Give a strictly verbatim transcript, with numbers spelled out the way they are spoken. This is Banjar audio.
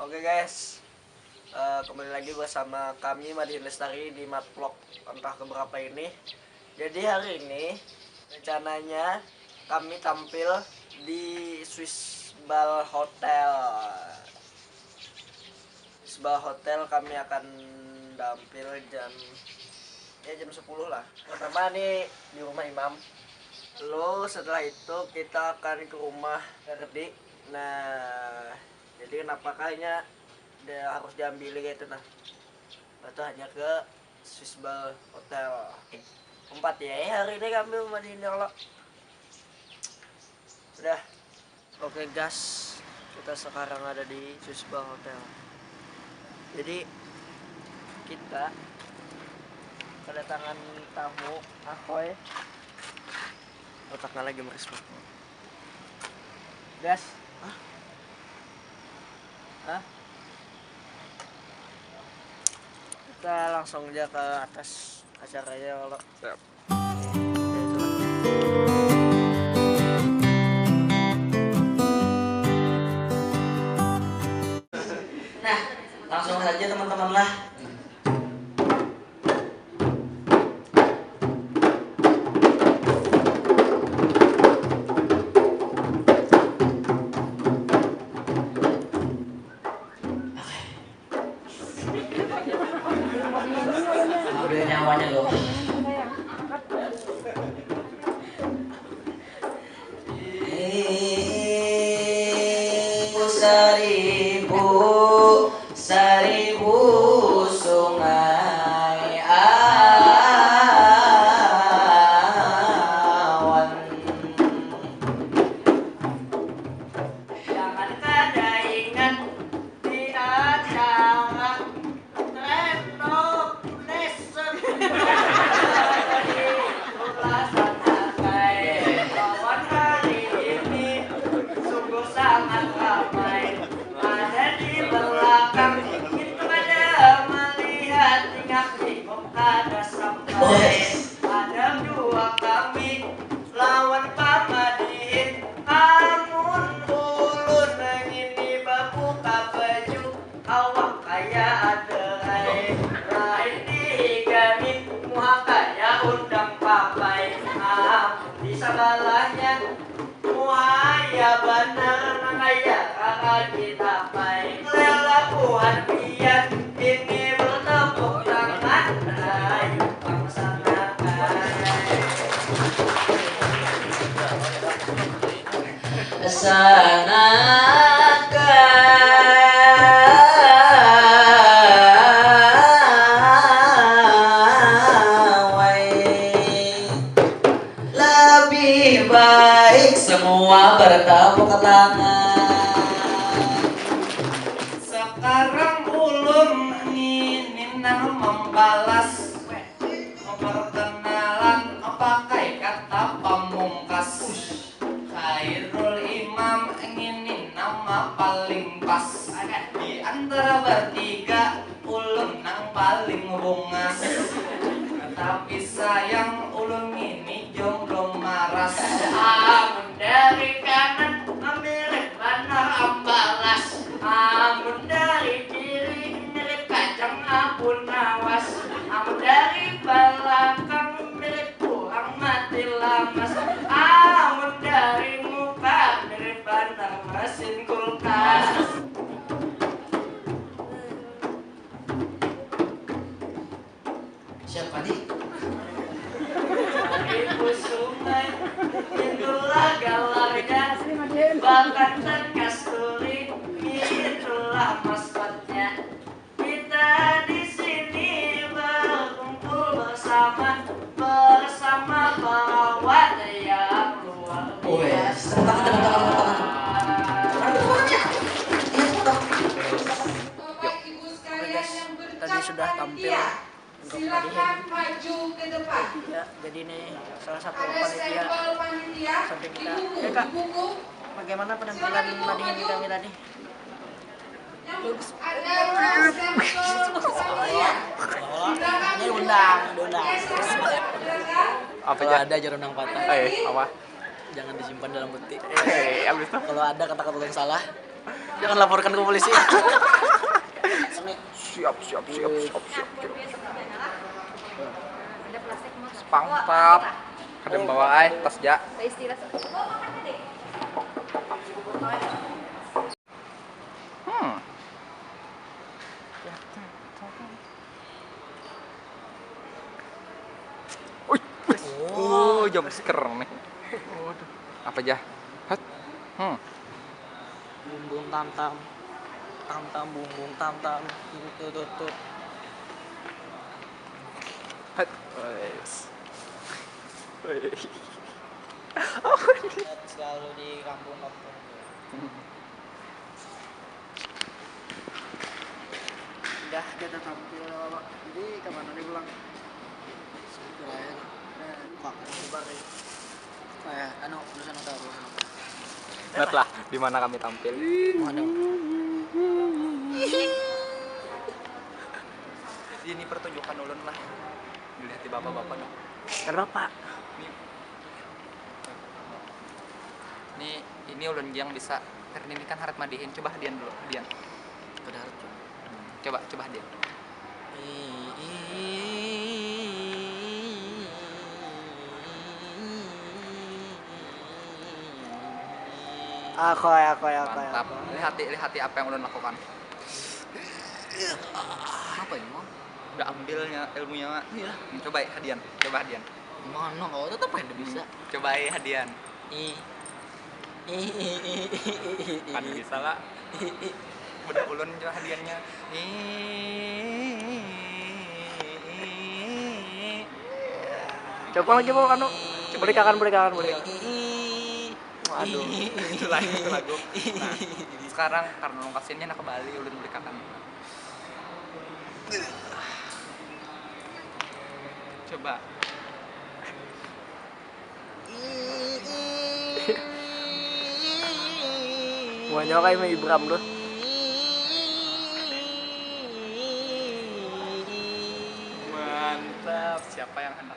Oke guys, eh, kembali lagi bersama kami Madihin Lestari di Matvlog entah keberapa ini. Jadi hari ini rencananya kami tampil di Swiss Bal Hotel. Swiss Bal Hotel kami akan tampil jam, ya, jam sepuluh lah. Pertama nih di rumah Imam. Lalu setelah itu kita akan ke rumah Ferdi. Nah, jadi kenapa kayaknya dia harus diambil gitu nah. Batu hanya ke Swiss Bal Hotel. Empat ya, eh, hari ini kami rumah di ini lo. Udah. Oke gas, kita sekarang ada di Swiss Bal Hotel. Jadi kita kedatangan tamu, Ahoy. Otaknya lagi merespon. Gas. Hah? Hah? Kita langsung aja ke atas acaranya kalau. Siap. Nah, langsung saja teman-teman lah. Udah nyawanya loh. Seribu, seribu sungai awan. Jangan kada ingat di acara renovasi. Itulah sangat baik. Lawan hari ini sungguh sangat ramai. Ada di belakang itu ada melihat tingkah bingung kada sampai. Ada dua kami lawan pamadihin. Amun ulun ngini babuka baju, awak kaya aderai. Lain di higani, muha kaya undang papai. Amun di sabalahnya, muha ya banar nang kaya raragi tapai. Lelabuhan pian ini bertepuk tangan, ayu pang sanakai. Sanakai. Lebih baik semua bertepuk tangan. Sekarang ulun ngini nang membalas perkenalan pakai kata pamungkas. Khairul Imam ngini nama paling pas. Di antara bertiga, ulun nang paling bungas. Tapi sayang, ulun ngini jomblo maras. Amun dari kanan, mirip banar ambalas. Amun dari kiri, mirip kacang abu nawas. Amun dari balakang, mirip urang mati lamas. Amun dari muka, mirip banar mesin kulkas. Siapa nih? Ibu sungai, itulah galarnya. Bakantan kasturi, itulah maskotnya. Kita di sini berkumpul bersama, bersama perawat yang luar biasa. Wes, tepuk tangan, tepuk tangan, tepuk tangan. Mana tepuk tangannya? Iya, tepuk tangan. Bapak Ibu sekalian yang bercak panitia, silakan maju ke depan. Ya, jadi ini salah satu panitia. Ada stempel panitia, sampai kita, ibu, ya, Kak, ibuku, bagaimana penampilan Madihin kami tadi? Bagus. Ada stempel panitia. Ini undang, diundang. Apa kalau aja? Ada aja undang patah. Eh, apa? Jangan disimpan dalam peti. Eh, habis itu? Kalau ada kata-kata yang salah, Jangan laporkan ke polisi. Siap, siap, siap, siap, siap, siap. Spongebob. Kada bawa ai tas ja. Hmm. Uy. Oh, jump scare nih. Waduh. Apa ja? Hat. Hmm. Bumbung tamtam. Tamtam bumbung tamtam. Tut, tut, tut. Hat. Wes. Weh. Selalu di kampung-kampung. Udah kita tampil, Pak. Jadi ke mana nih pulang? Sudah ya. Nah, Pak, bubar nih. Oh ya, anu, urusan apa, urusan apa? Ingatlah di mana kami tampil. Waduh. Jadi ini pertunjukan ulun lah. Dilihat di bapak-bapak dong. Kenapa? Ini, ini, ini ulun yang bisa. Karena ini kan harat madihin. Coba Dian dulu, Dian. Kada harat, Cun. Coba, coba Dian. Akoy, akoy, akoy, Mantap. akoy. Lihati, lihati apa yang ulun lakukan. Apa ini, Mang? Udah ambilnya ilmunya, Mak. Iya. Coba ya, Dian. Coba Dian. Mana kau tetap aja bisa. Coba ya, Dian. Ih. Ih, ih, ih, ih, ih, ih. Kan bisa lah. Udah ulun coba Diannya. Ih. Coba lagi mau anu, boleh kakan, boleh kakan, boleh. Ih. Waduh, itu lagu, itu lagu. Nah, sekarang karena ulun kasiannya nak ke Bali, ulun boleh kakan. Coba. Buahnya kayak Mei Ibram tuh. Mantap. Siapa yang hendak